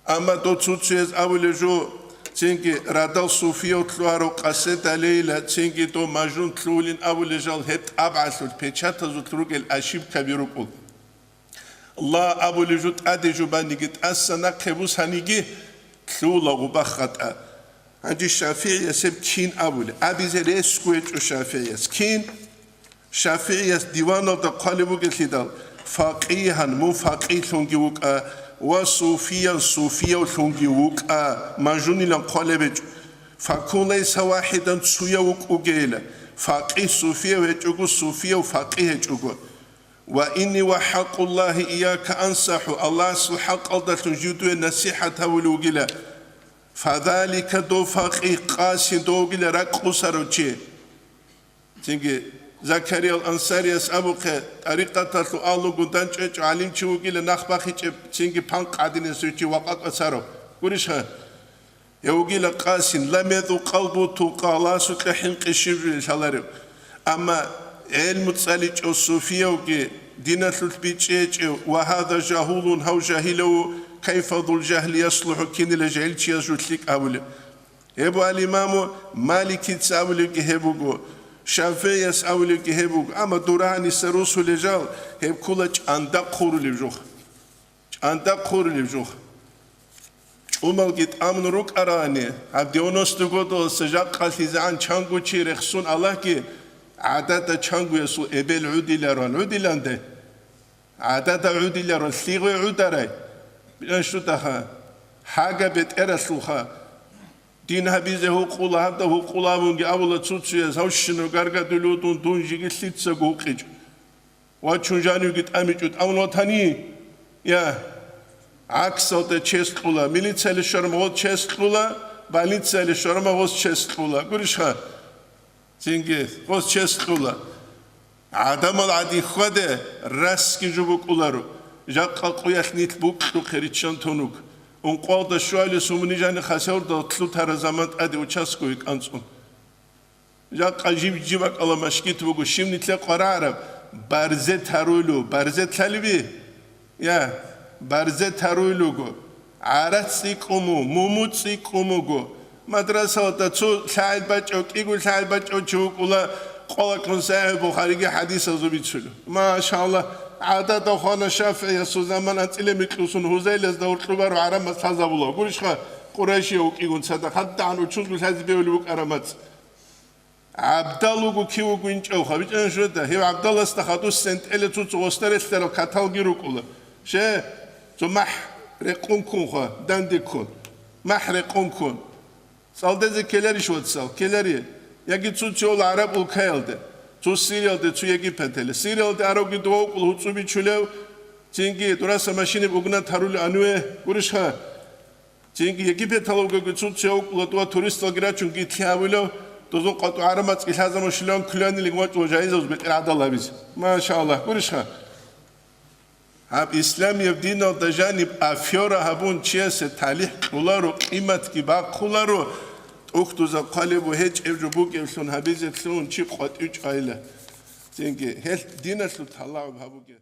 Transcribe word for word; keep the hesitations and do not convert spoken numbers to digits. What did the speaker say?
Амма дов цуцуяз абулеб жо, цинги радал суфияв лъугьарав къасседалейила, цинги дов мажнун лъугьулин абулел жал гьеб тӀабгӀалъулъ, печатазулъ ругел ошибкаби рукӀул. Ла абулеб жо тӀаде жубаниги, тӀаса нахъе бусаниги, лъугьула гъуба хатӀа. Гьанже ШафигӀияс гьеб кин абулеб? Абизе ресго гьечӀо ШафигӀияс. Кин? ШафигӀияс диваналда хъвалеб бугелъидал, факъигьан, мун факъигьлъунги вукӀа, ва суфиян, суфиявлъунги вукӀа, мажнунилан хъвалеб гьечӀо. Факун лайса вахӀидан, цуяв вукӀугейила, факъигь суфияв гьечӀого, суфияв факъигь гьечӀого. Ва инни ва хӀакъуллагьи ияка ансахӀу, Аллагьасул хӀакъалдалъун жив дуе насихӀат гьавулев вугила. Фадалика, дов факъигь, къасин, дов вугила ракӀ къусарав чи. Цинги Закариял Ансарияс абухъе, тӀарикъаталъул агьлугун дандчӀвечӀев гӀалимчи вугила, нах бахичӀеб, цинги панкъ гӀадинасев чи вакъа кӀвацарав. Гурищха? Гьев вугила къасин, лам ятӀу къалбу тукъа, Аллагьасукьа хӀинкъи щиб жо лъаларев. Амма гӀелму цӀаличӀев суфиявги, диналъулъ бичӀчӀичӀев, ва гьада жагьулун, гьав жагьилав, кайфа зул жагьли яслухӀу, кинила жагьилчияс жо лъикӀ гьабулеб. Гьеб буго ал-Имаму Маликица абулебги гьеб буго, ШафигӀияс абулебги гьеб буго, амма дур гьаниса русулел жал гьеб ккола чӀанда хъурулеб жо. ЧӀанда хъурулеб жо. ЧӀумалги тӀамун рукӀарани, гьаб девяносто годаласа жакъалъизегӀан чанго чи рехсун Аллагьги, гӀадада чангоясул эбел гӀудилароан, гӀудиланде. ГӀадада гӀудиларо, лъигӀуе гӀударай. Бинанщутаха, гьага бетӀералъулха. Дин гьабизе гьукъула, гьабда гьукъула абунги абула цуцуяз, гьавщинав гаргадулев дун, дун жиги лъицаго гьукъичӀо. Вачун жанивги тӀамичӀо, тӀамун ватани? Я, гӀаксалда чес кьула, милициялъе щварма гъос чес кьула, больницаялъе щварма гъос чес кьула. Гурищха? Цинги гъос чес кьула. ГӀадамал гӀадин хьваде, расги жо букӀуларо. Жакъа къуялъ нилъ букьухъе риччан тунук. Ункъвалда щуалес умни жани хасавурда лъутара заман тӀаде участковый кӀанцӀун. Жакъа жиб-жиб бакӀала машгит буго, щиб нилъе къварагӀараб, барзет гьаруйлу, барзет лъалиби? Я, барзет гьаруй луго, гӀарац цӀикӀкӀун му, муму цӀикӀкӀун буго. Мадрасалда цо лъагӀел бачӀав, кӀиго лъагӀел бачӀав чи вукӀула, къвалакьун СахӀихӀ Бухариги хӀадисазул бицулев. Машаллагь, гӀадада хвана ШафигӀиясул заман анцӀила микьусун Гьузайлазда гьоркьоб бару гӀарамац лъазабула. Гурищха, Къурайшияв вукӀигун цадахъ, гьадагӀан учузго лъазе бевли букӀарамац. ГӀабдал вуго кив вуго инчӀевха, бичӀчӀана жо да, гьев гӀабдаласда хадуссен тӀела цо-цо гъосда релълъарал каталги рукӀула. Ще, цо махӀ рекъон ккунха, данде ккун. МахӀ рекъон ккун. ЦӀалдезе ккеларищ, вацал? Ккелари. Яги цо цевал гӀараб улкаялде, цо Сириялде, цо Египеталде. Сириялде аравги дова вукӀула гьуцӀу бичулев, цинги дураса машиниб угнат гьарули анве, гурищха? Цинги Египеталавгоги цо цевукӀула дова туристалги рачун гитлъи гьавилав, дозул къватӀу гӀарамацӀги лъазаму шилан куланилин вачӀула жайизавз бетӀер гӀадал гьабизе. Машаллагь, гурищха? Гьаб исламияб диналда жаниб афера гьабун чиясе талихӀ кьоларо, къиматги бахъуларо, тӀухьдузаб хъвалеб ва гьечӀеб жо букӀеблъун гьабизе лъугьун чи къватӀив чӀвайила. Цинги гьелъ диналъул талагӀуб гьабуге.